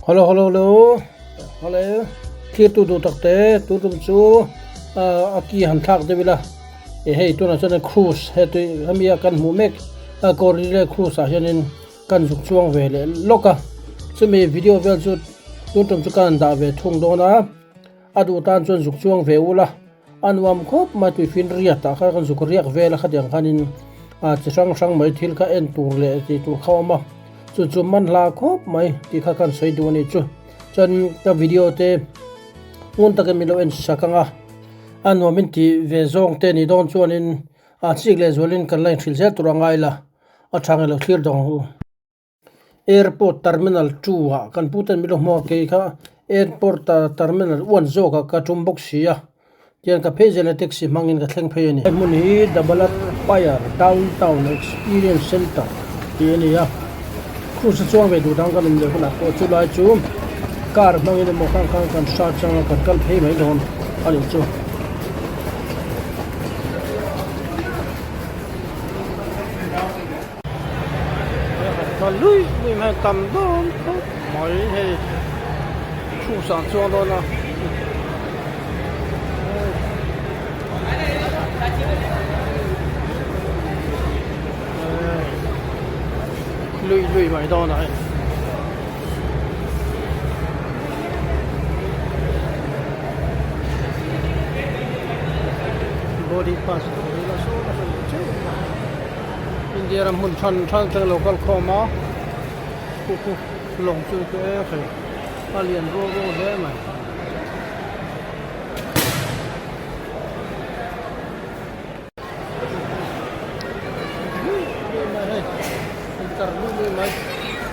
Hello hello hello hello thlir tu duh tak te tun tum chu a ki han thlak deuh ila e hei tunah chuan cruise hetui hemi a kan hmuh mek a Cordelia cruise ah hianin kan zuk chuang ve leh lawk a chumi video vel chu tun tum chu ka han dah ve thung dawn a a duh tan chuan zuk chuang ve ula. A nuam khawp mai tuifin riat ah khan kan zuk riak vel a khatiang khanin ah chi hrang hrang mai thil kha en tur leh tih tur kha a awm a chu chu man hla khawp mai tih kha kan sawi duh a nih chu chuan ka video te ngun takin min lo en sak ang a a nuam in tih ve zawng te nih dawn chuanin ah chik leh zualin kan la inhrilh zel tur a ngai la a tha nge lo thlir dawng ang u. Airport terminal 2 ah kan pu ten min lo hmuh a kei kha airport terminal 1 zawk ah ka tum bawk si a tian ka phei zel a taxi hmangin ka thleng phei a ni. He hmun hi The Ballard Pier Downtown Experience Centre tih a ni a, cruise a chuang ve duh dang kan awm leh hunah pawh chulai chu car hmangin emaw khang khan kan search anga kan kal phei mai dawn a nih chu. Lui lui mai tam dawn khawp mai hei thu sang chuang dawn a lui lui mai dawn a hei. Body pass India ram hmun than than atang lo kal khawm a khu khu lawng chu chu e hei a lian rual rual hle mai.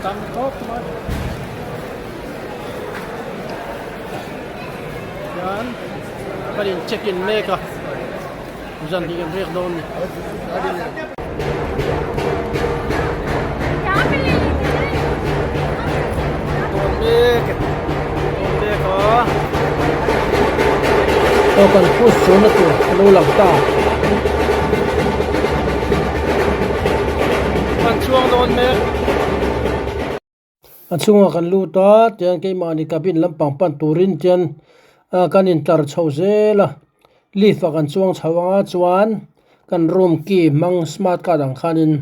Tam khawp mai chuan kan in check in mek a. Zan hi kan riak dawn ni. Dawn mek e. Dawn mek a. Aw kan cruise chuanna tur a lo lang ta. Kan chuang dawn mek. A chhungah kan lut a tian keimahni cabin lampang pan turin tian kan intlar chho zel a lift ah kan chuang chho ang a chuan kan room key hmang smart card ang khanin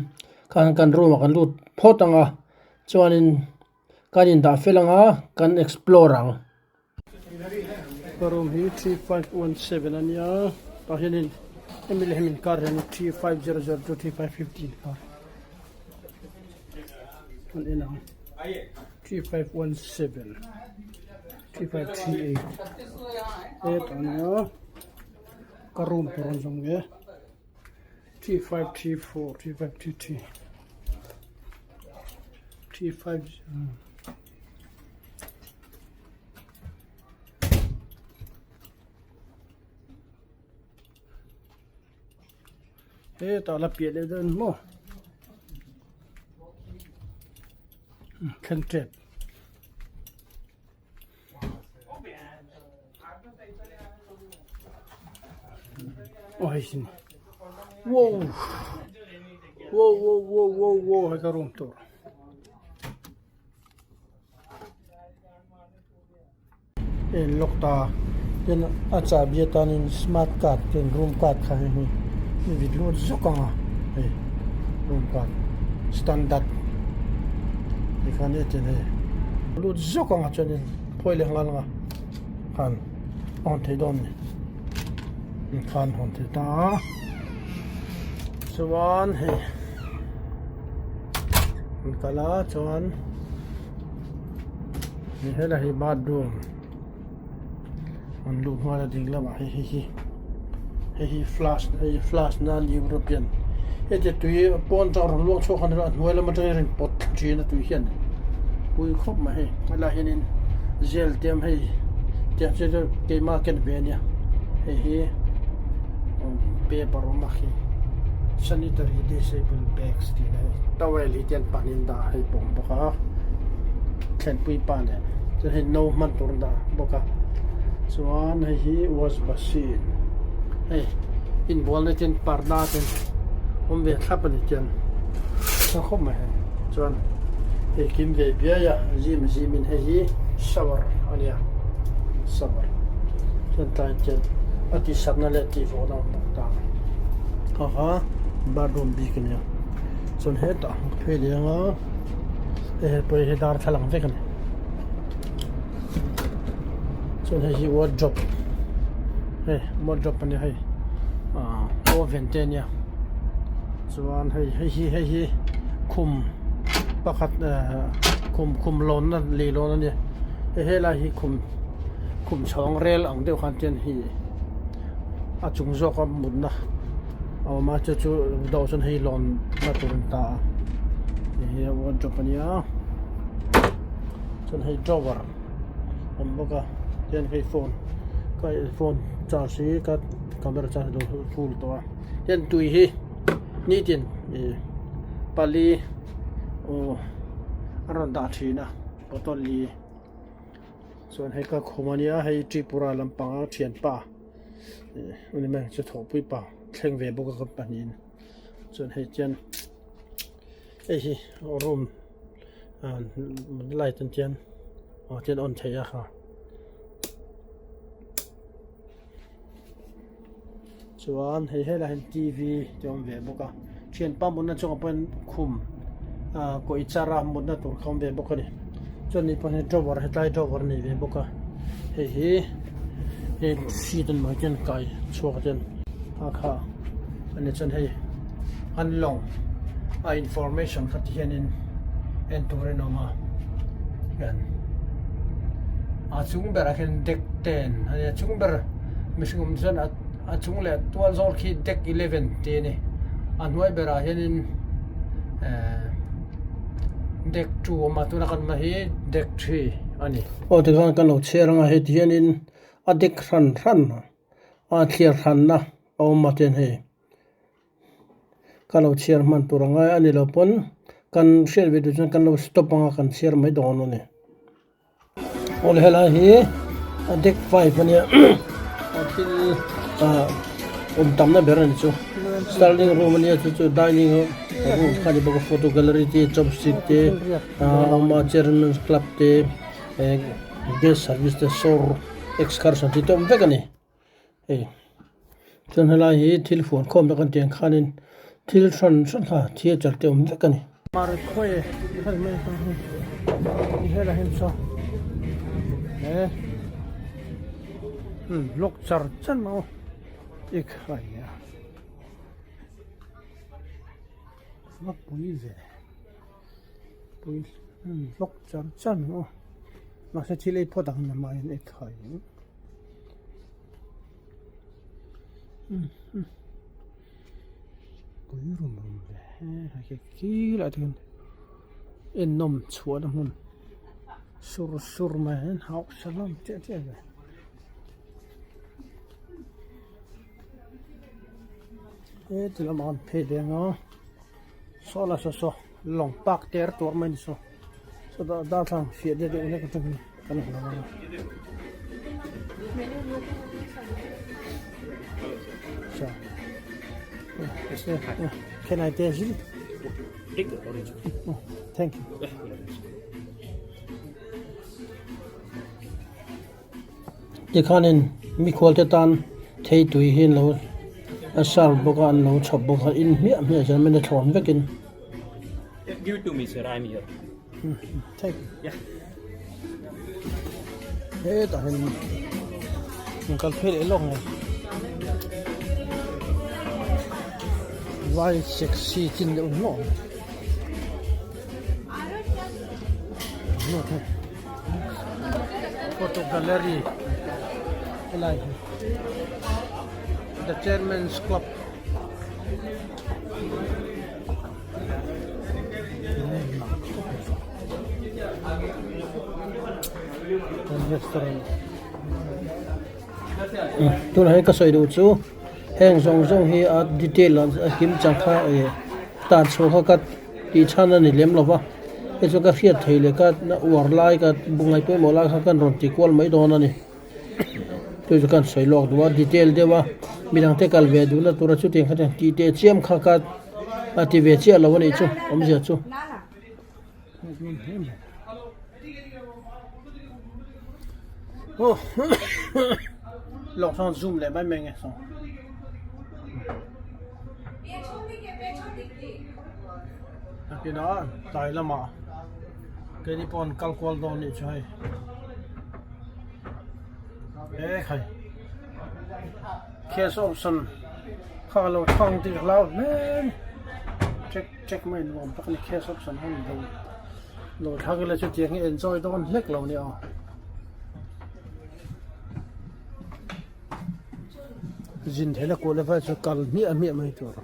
khan kan room ah kan lut phawt ang a chuanin kan indah fel ang a kan explore ang. Ka room hi 3517 a nia tah hianin hemi leh hemi inkar hian 3500 to 3550 inkar an en ang 3517 3538 eight a nia ka room tur an zawm nge 3534 3533 35 Hetah la piah leh dawn maw thleng tep aw hei sin wow wow wow wow wow wow hei ka room tur. En lawk ta tin a chahbi atanin smart card ten room card kha hei hi i vit lut zuk ang a hei room card standard tikhan hetiang hei lut zuk ang a chuanin phawi leh nghal ang a khan a hawn thei dawn a ni khan hawn thei ta a chuan hei. An kal a chuan helai hi bathroom an luh hnuai a ding lamah hei hei hi hei hi flash hei hi flash nan European heti tui pawn atang rawn luang chhuak a ni a hnuai lam atangin a rawn pawt thla thin a tui hian pui khawp mai hei helaiah hianin gel te awm hei tiang chu keimah ken ve a nia hei hi. Paper awm a khi sanitary disable bags tih na hei towel hi te an pahnih an dah a hei pawh awm bawk a thlenpui pa nen chuan hei no hman tur an dah bawk a chuan hei hi wash basin hei inbual na ten parda ten awm ve thlap a ni tiang tha khawp mai hei chuan. Hei kim ve biai a zim zim in hei hi shower a nia shower chuan tlai chuan a tih satna leh tih vawhna a awm bawk ta a kha bathroom bik a nia chuan hetah phei leh anga hei he pawh hi darthlalang vek a ni chuan hei hi wardrobe hei wardrobe a nia hei ahh oven te a nia. Chuan hei hei hi hei hi khum pakhat ehh khum khum lawnna lei lawn a ni hei helai hi khum khum chhawng rel ang deuh khan chuan hei a chung zawka mutna a awm a chu chu dawh chuan hei lawnna tur a ni ta a hei hi wardrobe a nia chuan hei drawer a awm bawk a chuan hei phone ka phone charge hi ka camera charge a lo full tawh a. Hian tui hi nitin ih pali aw a rawn dah thin a bottle li chuan hei ka khum ania hei Tripura lampanga thianpa ih ani mai chu thawhpui pa thleng ve bawk a kan pahnihin chuan hei chuan hei hi room ah light an tian aw tian on theih a kha. Chuan hei helai hian t v te a awm ve bawk a thianpa mutna chungah pawh hian khum ah kawi char a mutna tur kha a awm ve bawk a ni chuan ni pawh hi drawer hetlai drawer a nei ve bawk a hei hi hei seat a ni mai chuan kai chhuak te a kha a ni chuan hei an lawng a information kha ti hianin en turin a awm a hian a chung berah khian deck ten a nia chung ber mihring awm chuan a chung leh tual zawr khi deck eleven tih a ni a hnuai berah hianin ehh deck two a awm a tuna kan hma hi deck three a ni. Aw tikhan kan lo chhiar anga heti hianin a deck hran hran a thliar hranna a awm a chuan hei. Ka lo chhiar hman tur ang a ni lo pawn kan hriat ve duh chuan kan lo stop anga kan chhiar mai dawn a ni. Aw le helai hi a deck five a nia a thil ah awm tamna ber a ni chu starling room a nia chu chu dining room kha a ni bawk a photo gallery te chopstick te a awm a chairman's club te guest service te shore excursion tih te awm vek a ni. Hei chuan helai hi thil fuan khawm na kan tih ang khanin thil hran hran kha theatre te awm vek a ni. Block char char mai aw ik a ni a va pui ve pui block char char mai aw mahse thil ei phawt ang namah hian ei tha in. Pui rum rum ve he khi lai te khian en nawm chhuahna hmun sur sur mai hian hausa hlawm chiah chiah ve heti lamah khan phei ve ang a saw la saw saw lawng park ter tur mai a ni saw sawtah darthlalang fiah deuh deuh hlek atangin kan hmu ang a. Can I taste it? Take the orange. Oh, thank you. Tikhanin mikhual te tan thei tui hi an lo a serve bawk a an lo chhawp bawk a in hmiah hmiah zel mai a thlawn vekin. Give it to me sir, I am here. Thank you. Yeah. Hetah hian in kal phei leh lawk mai. Vai sexy chin deuh hlawm. Photo gallery helai hi the chairman's club restaurant tunah hian ka sawi duh chu heng zawng zawng hi a detail a kim chang kha ih tan chhuah kha ka tih chhan a ni lem lo va hei chu ka hriat theih leh ka uar lai ka ngaih pawimawh lai kha kan rawn ti kual mai dawn a ni chu chu kan sawi lawk duh a detail deuh a midang te kal ve duhna tura chutiang kha tih teh chiam kha ka a ti ve chiah lo a nih chu awmzia chu. Hmuhnawm hle mai. Aw lawng sawn zoom leh mai mai nge sawn. Nakinah tlai lamah keini pawh an kal kual dawn nih chu hei he khai cash option kha ka lo thang tih ka hlau hle a ni check check mai nuam tak a ni cash option ho ni lo lo thlang ila chutiang hi enjoy dawn hlek lo nia aw. Zin theihna kuah leh chu kal hmiah hmiah mai tur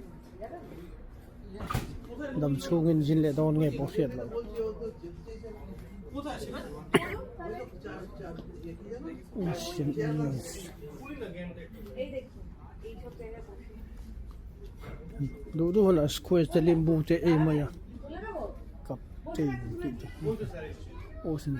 dam chhungin zin leh dawn nge pawh hriat loh. Duh duh hunah squash te limbu te ei mai a cup te tih te ocean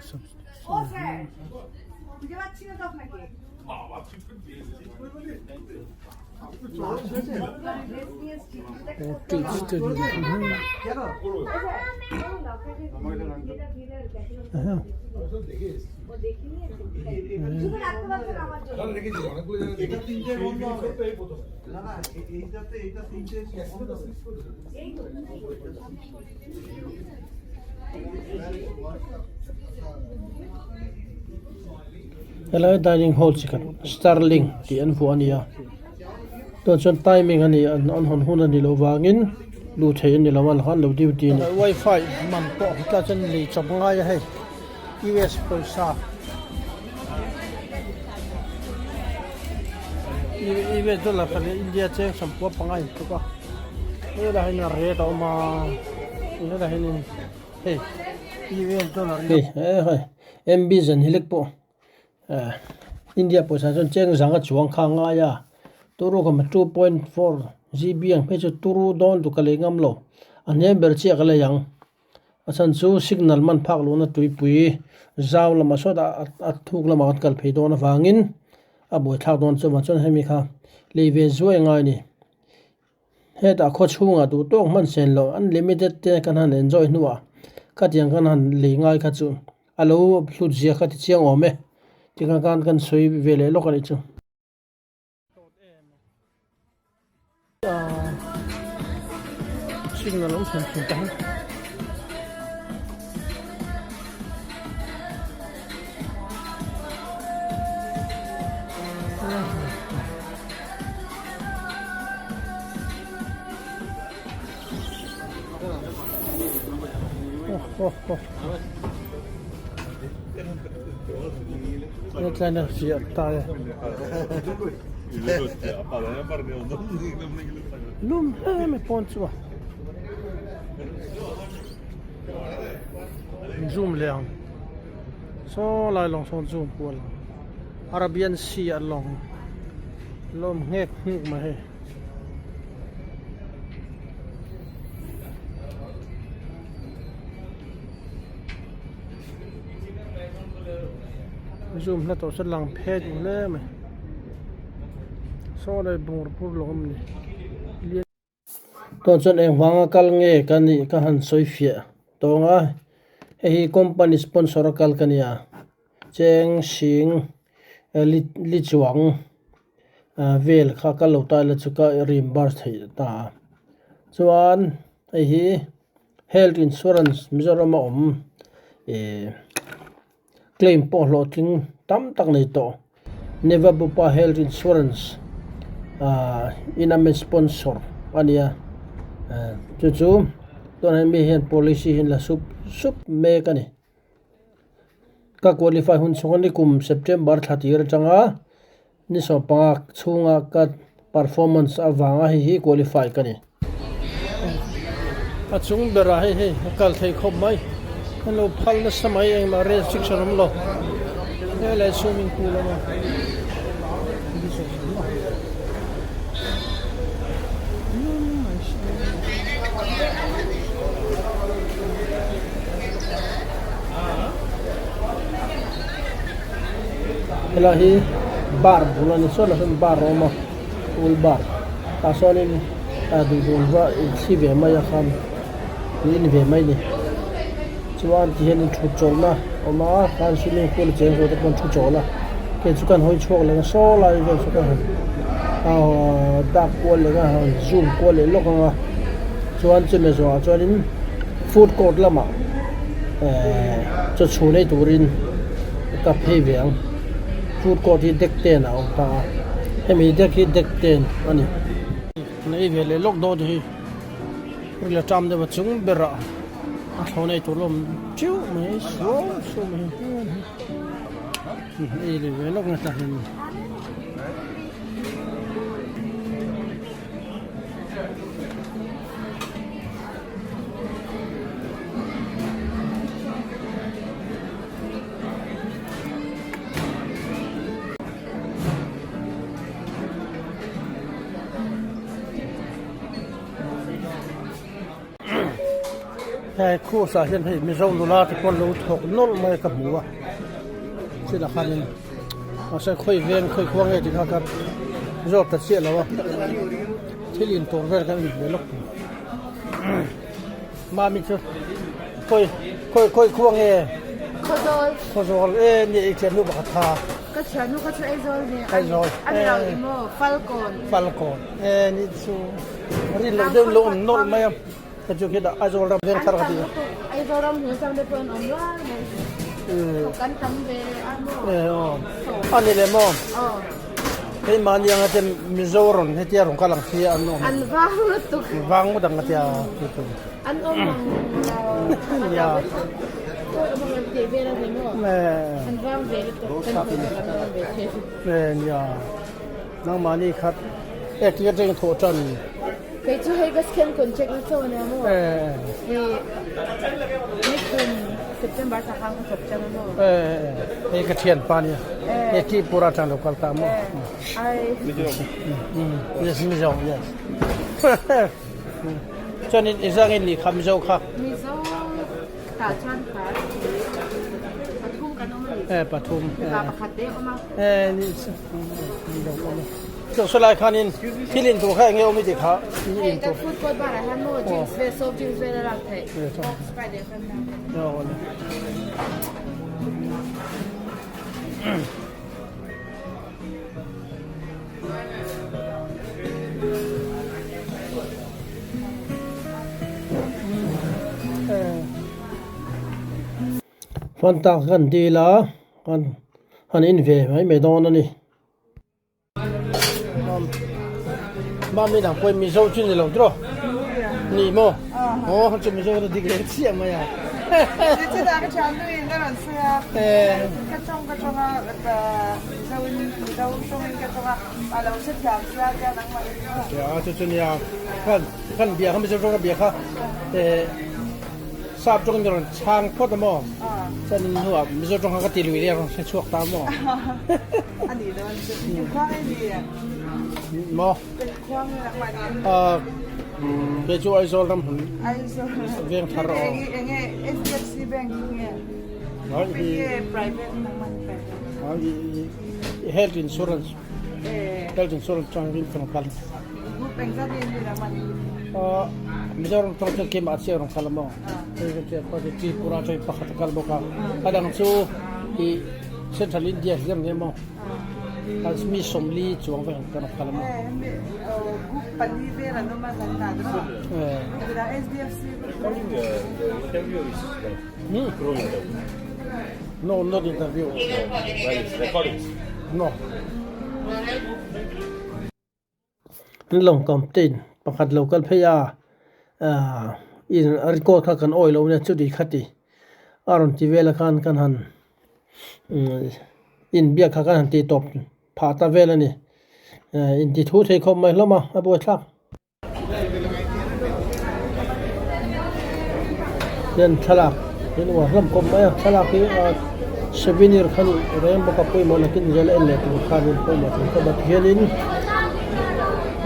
Helai dining hall chi khat starling tih an vuah a ni a tunah chuan timing a ni a an hawn hun a ni loh vangin luh theih a ni lo a lakah an lo duty a ni. Wifi man pawh tlai chuan lei chawp ngai a hei US pawisa US dollar kha leh India cheng sawmpua panga in tluk a helaiah hian a red a awm a helaiah hianin hei US dollar hei hei. MB zan hi lek pawh India pawisa chuan cheng zanga chuang kha a ngai a turu kha 2.4 GB ang phei chu turu dawn tuk ka lei ngam lo a hniam ber chiah ka lei ang a chhan chu signal man phak luhna tuipui zau lamah sawtah a thuk lamah kan kal phei dawn avangin a buaithlak dawn chuvang chuan hemi kha lei ve zuai a ngai a ni. Hetah khaw chhungah duh tawk hman sen loh unlimited te kan han enjoy hnuah khatiang kan han lei ngai kha chu a lo hlut zia kha ti chiang awm e tikhan khan kan sawi ve leh lawk a nih chu. Signal awm thlen thin ta hi. Lum hle mai pawn chu a zoom leh ang saw lai lawng sawn zoom kual ang Arabian Sea a lawng lawm nghek nghuk mai hei. Zoom hla tawh chuan lang phet duh hle mai saw lai bungraw phur lawng a ni. Tawh chuan eng vanga kal nge ka nih ka han sawi fiah tawng a hei hi company sponsor a kal ka nia cheng sing li chuang vel kha kal lo ta ila chu ka reimburse theih ta a chuan hei hi health insurance Mizoram a awm ih claim pawh hlawhtling tam tak nei tawh Neva Bupa health insurance ah in a mi sponsor a nia chu chu tunah hian mi hian policy hi an la sup sup mek a ni. Ka qualify hun chhunga ni kum September thla tir atanga ni sawmpanga chhunga ka performance avanga hei hi qualify ka ni. A chung berah hei hei a kal thei khawp mai an lo phal nasa mai engmah restriction awm lo helai swimming pool a awm a. Helai hi bar bul a ni sawn ah sawn bar a awm a pool bar tah sawnin a duh duh va inthli ve mai a khan tui a ni ve mai a ni. Chuan ti hian in thut chawlhna a awm a khan swimming pool a cheng zawh te pawh an thu chawl a kei chu kan hawi chhuak leh ang saw lai vel saw ka han ahh dak kual leh ang a han zoom kual leh lawk ang a chuan chumi zawhah chuanin food court lamah ehh chaw chhun ei turin ka phei ve ang food court hi deck ten a awm ta a hemi deck hi deck ten a ni. Kan ei ve leh lawk dawn hi ril a ṭam deuh a chung berah a thlawh nei tur lawm ṭeuh mai suau suau mai hi ei leh ve lawk nge tah hian. Hei cruise ah hian hei Mizo nula te pawh an lo thawk nawlh mai a ka hmu a chutah khanin mahse khawi veng khawi khua nge tih kha ka zawt ta chiah lo a thil intur vel kha a in ve lawk tur mami chu khawi khawi khawi khua nge Khawzawl Khawzawl e ni ei thiam nu pakhat kha. Ka thiannu kha chu Aizawl ni Aizawl a ni lo i maw Falkawn. Falkawn e ni chu rin loh deuh lo awm nawlh mai a ka chu khi dah Aizawl ram veng thar ka ti a. Aizawl ram hmun atang te pawh an awm rual mai. Kan tam ve a maw. E aw a ni le maw. Aw. Hei mahni anga te Mizoram hetia rawn kal ang hi an awm. An vang lutuk. Vang ngawt ang a tia ti tu. An awm ang lo. Nia. Awi awm ang an tih vel a ni maw? An vang ve lutuk. Kan hmu ve kan dawn ve thin. Nia. Nangmahni khat e tir atangin thawh tan. Kei chu hei ka scan contract na chaw ania maw? Hei nikum September thla khan ka thawk tan a maw? Hei ka thianpa nia. Hei Tripura atang lo kal ta maw? Ai. Yes, Mizo, yes. Chuanin i zangin ni kha Mizo kha. Mizo tah chuan kha pathum kan awm a ni. Eh pathum. Mipa pakhat te awm a. Eh ni ni lo awm a. Chu saw lai khanin thil in tur kha enge awm i tih kha in tur. Hei food court bar ah hian maw drinks vel soft drinks vel a lak theih. Coke Sprite leh Fanta. Fanta kan dil a kan han in ve mai mai dawn a ni. Mami dang pawhin Mizo chu ni lo tiraw? Ni maw? Aw chu Mizo chu dik leh chiah mai a. Chu chu nia kan bia kha Mizo tawng ka bia kha Sap tawngin ka rawn chhang phawt a maw? Chuan in hnuah Mizo tawng kha ka ti lui leh a rawn hre chhuak ta maw? Maw? Kei chu Aizawl ram hun veng thar aw. Health insurance health insurance changin kan kal. Mizoram tawng chuan keimah chiah rawn kal a maw? Hei ka tia khaw Tripura chuan pakhat a kal bawk a. A dang chu i Central India hlir nge maw? Mi sawmli chuang vek kan rawn kal a maw? No, not interview. No. An lawng captain pakhat lo kal phei a ahh in a record kha kan awih lo nia chuti khati a rawn ti vel a khan kan han umm inbiak kha kan han tih tawp phah ta vel a ni eh inti thu thei khawp mai hlawm a a buaithlak. Hian thlalak in uar hlawm kawp mai a thlalak hi a souvenir kha nih reng bawk a pawimawh nakin zel en leh tur khanin pawimawh tur khawp a tihianin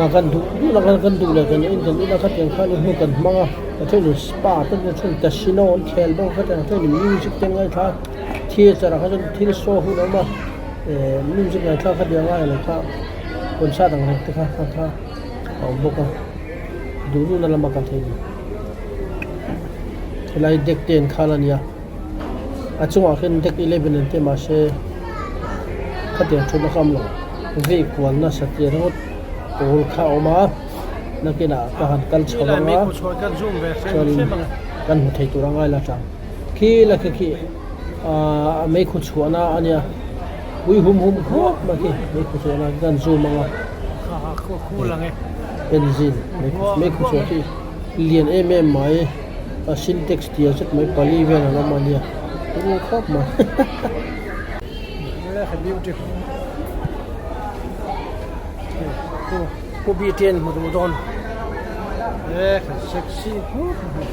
a kan duh duh na kan duh leh kan in kan in a khatiang khan hmun kan hmang a a thenin spa te a then casino an khel bawk a khatiang thenin music te an ngaithla a theatre ah kha chuan thil show hun a awm a eh music ngaithla khatiang a eng kha concert ang reng te kha kha kha. A awm bawk a duh duhna lama kal thei a ni. Helai deck te an khal a nia a chungah khian deck eleven an ti mahse khatiang thutna kha a awm lo vei kual nasa tia ringawt pawl kha a awm a nakinah ka han kal chho ang a chuanin kan hmu thei tur a ngai la tang khi la khi khi ahh meikhu chhuahna a nia ui hum hum khuap mai khi meikhu chhuahna kan zoom ang a benzene meikhu chhuah khi lian em em mai a sintex tia zet mai pali vel an awm a nia ru khawp mai Pu Btn hmu duh dawn e sexy khawp mai.